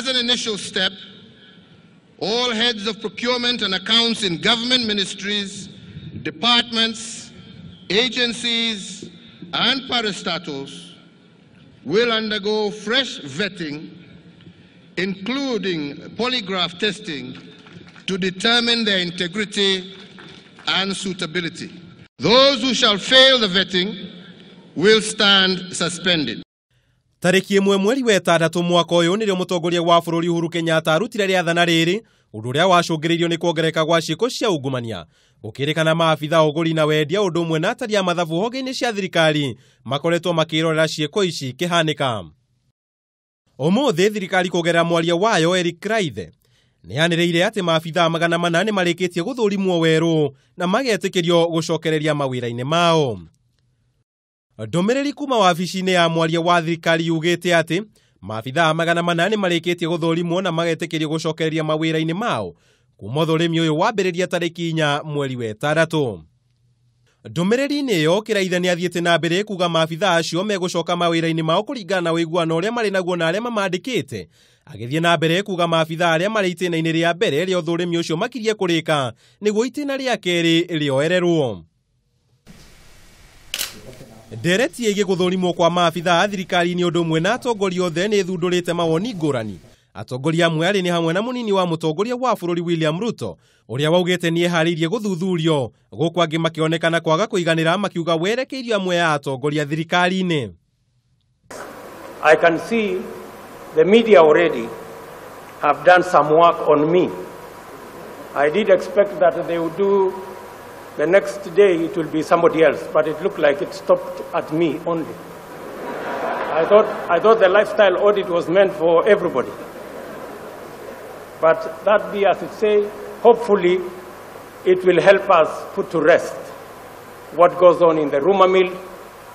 As an initial step, all heads of procurement and accounts in government ministries, departments, agencies, and parastatals will undergo fresh vetting, including polygraph testing, to determine their integrity and suitability. Those who shall fail the vetting will stand suspended. Tarĩki 1 mweri wa 6 mwaka ũyũ nĩrĩo mũtongoria wa bũrũri Uhuru Kenyatta arutire rĩathana rĩrĩ, ũndũ ũrĩa wacũngĩrĩirio nĩ kuongerereka gwa ciĩko cia ungumania. Gũkĩrĩkana maabitha ũgũri na wendia ũndũ ũmwe na atari a mathabu honge-inĩ cia thirikari makoretwo makĩrorera ciĩko ici ikĩhanĩka. Ũmũthĩ thirikari kũgerera mwaria wayo Eric Kiraithe nĩyanĩrĩire atĩ maabitha 400 nĩmarĩkĩtie gũthũrimwo werũ na magetĩkĩrio gũcokereria mawĩra-inĩ mao. Ndũmĩrĩri kuma wabici-inĩ ya mwaria wa thirikari yugĩte atĩ maabitha 400 nĩmarĩkĩtie gũthũrimwo na magetĩkĩrio gũcokereria mawĩra-inĩ mao kuma ũthũrimi ũyũ wambĩrĩria tarĩki 4 mweri wa 6. Ndũmĩrĩri-inĩ ĩyo Kiraithe nĩathiĩte na mbere kuga maabitha acio megũcoka mawĩra-inĩ mao kũringana na ũiguano ũrĩa marĩ naguo na arĩa mamandĩkĩte. Agĩthiĩ na mbere kuga maabitha arĩa marĩ itĩna-inĩ rĩa mbere rĩa ũthũrimi ũcio makirie kũrĩka nĩguo itĩna rĩa kerĩ rĩoererwo. Ndereti ĩgiĩ gũthũrimwo kwa maabitha a thirikari nĩ ũndũ ũmwe na atongoria othe nĩ ĩthundũrĩte mawoni ngũrani. Atongoria amwe arĩ nĩ hamwe na mũnini wa mũtongoria wa bũrũri William Ruto ũrĩa waugĩte nĩeharĩirie gũthuthurio, gũkũ angĩ makĩonekana kwaga kũiganĩra makiuga werekeirio amwe a atongoria thirikari-inĩ. I can see the media already have done some work on me. I did expect that they would do the next day it will be somebody else, but it looked like it stopped at me only. I thought the lifestyle audit was meant for everybody. But that be as it say, hopefully it will help us put to rest what goes on in the rumor mill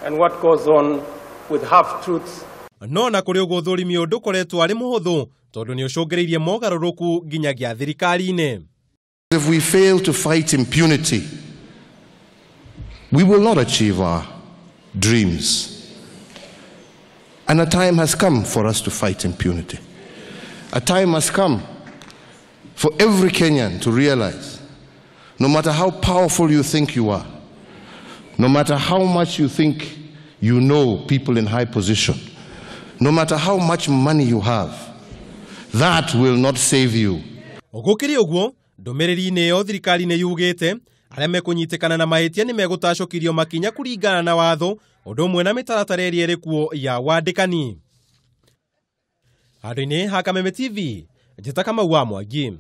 and what goes on with half-truths. No na kũrĩ ũguo ũthũrimi ũyũ ndũkoretwo arĩ mũhũthũ tondũ nĩ ũcũngĩrĩirie mogarũrũku nginyagia thirikari-inĩ. If we fail to fight impunity, we will not achieve our dreams. And a time has come for us to fight impunity. A time has come for every Kenyan to realize, no matter how powerful you think you are, no matter how much you think you know people in high position, no matter how much money you have, that will not save you. Gũkĩrĩ ũguo, ndũmĩrĩri-inĩ ĩyo thirikari nĩ yugĩte arĩa mekũnyitĩkana na mahĩtia nĩ megũtacũkĩrio makinya kũringana na watho ũndũ ũmwe na mĩtaratara ĩrĩa ĩrĩ kuo ya wandĩkani. Handũ-inĩ ha Kameme TV, njĩta Kamau wa Mwangi.